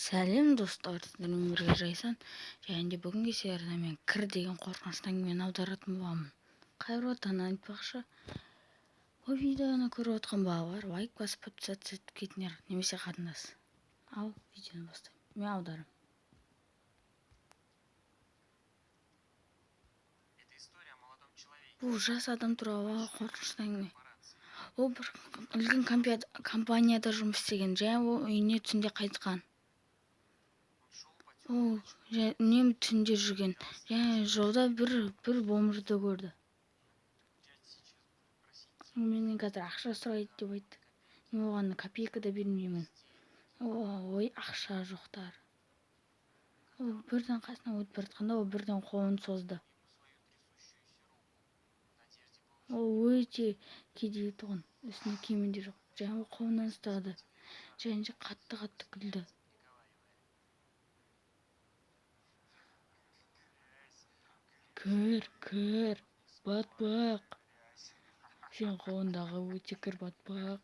Сәлем, достар! Сіздермен бірге Жайсан. Және де бүгінгі серияда мен «Кір» деген қорқынышты әңгімені аударатын боламын. Қайырлы таң! Айтпақшы, бұл видеоны көріп отқан балалар лайк басып, подписаться етіп кетіңдер немесе қарындас. Ал видеоны бастаймын, мен аударамын. Это история о молодом человеке. Бұл жас адам туралы қорқынышты әңгіме. Корпорации. Ол бір үлкен компанияда жұмыс істеген және ол үйіне түнде қайтқан. Он шел по Ол үнемі түнде жүрген және жолда бір бомжды көрді. Дядь сейчас будет просить Ол менен қазір ақша сұрайды деп айтты. Мен оған копейка да бермеймін. Ой, ақша жоқтар. Ол бірден қасынан өтіп бара жатқанда, ол бірден қолын созды. ему свою трясущуюся руку. В надежде получить Ол өте кедей тұғын, үстінде киімі де жоқ. Және ол қолынан ұстады және де қатты қатты күлді. приговаривая. Грязь, Кір, кір, батпақ. грязь. Сен қолыңдағы өте кір батпақ.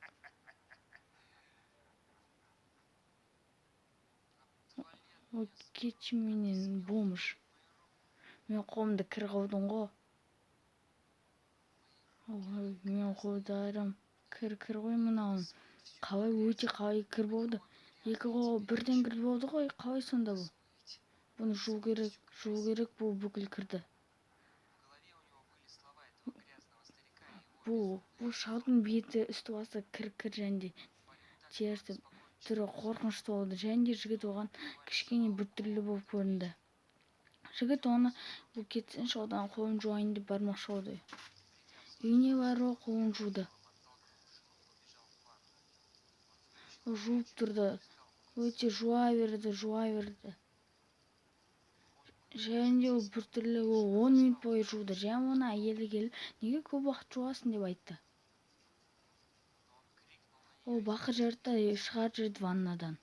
Отвали от Ол меня, кетші менен, бомж. мою руку. Мен қолымды кір қылдың ғой. Мои руки Ой, мен қолдарым кір, кір ғой мынауың. Смыть всю Қалай, өте қалай кір болды? Екі қолы бірден кір болды ғой. Қалай сонда бұл? Смыть. Бұны жуу керек, жуу керек бұл бүкіл кірді. В голове у него были слова этого грязного старика и его Бұл шалдың беті, үсті басы кір, кір және де Парень так терісі, обеспокоен, түрі қорқынышты болды. Және де жігіт оған кішкене біртүрлі болып көрінді. Жігіт оны бұл кетсінші одан, қолын жуайын деп бармақшы болды. Үйіне барып, ол қолын жуды. оттолкнул жену и побежал в ванную. Ол жуып тұрды, өте жуа берді, жуа берді. Және де ол біртүрлі, ол 10 минут бойы жуды. Және оны әйелі келіп, неге көп уақыт жуасың деп айтты. Но он крикнул на Ол нее. бақырып жіберді да, шығарып жіберді ваннадан.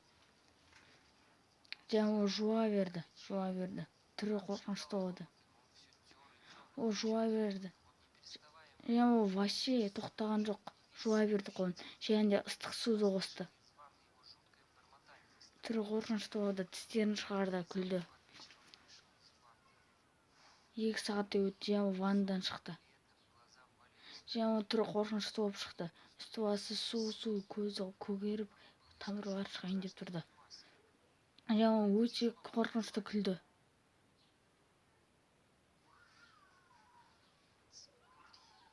Және ол жуа берді, жуа берді, түрі қорқынышты болды. Он все тер и тер. Ол жуа берді. Он не переставая Және ол вообще тоқтаған жоқ, жуа берді қолын және де ыстық суды қосты. из ванны его жуткое бормотание стало. Түрі қорқынышты болды, тістерін шығарды, күлді. Вечера он вышел из ванны. 2 сағаттай өтті және ол ваннадан шықты. Бледным, глаза ввалились. Және оның түрі қорқынышты болып шықты, үсті басы су су, көзі көгеріп, тамырлары шығайын деп тұрды. Және ол өте қорқынышты күлді.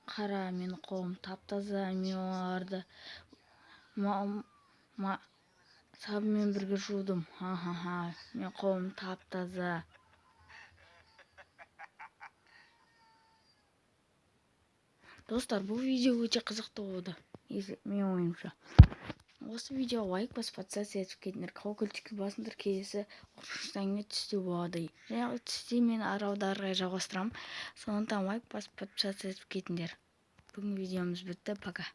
Қара, менің қолым тап таза, мен оларды сабынмен бірге жудым. Ха ха ха, менің қолым тап таза. Достар, бұл видео өте қызықты болды, если менің ойымша. Осы видеоға лайк басып, подписаться етіп кетіңдер, колокольчикті басыңдар. Келесі қорқынышты әңгіме түсте болады және түсте мен аралды ары қарай жалғастырамын. Сондықтан лайк басып, подписаться етіп кетіңдер. Бүгінгі видеомыз бітті, пока.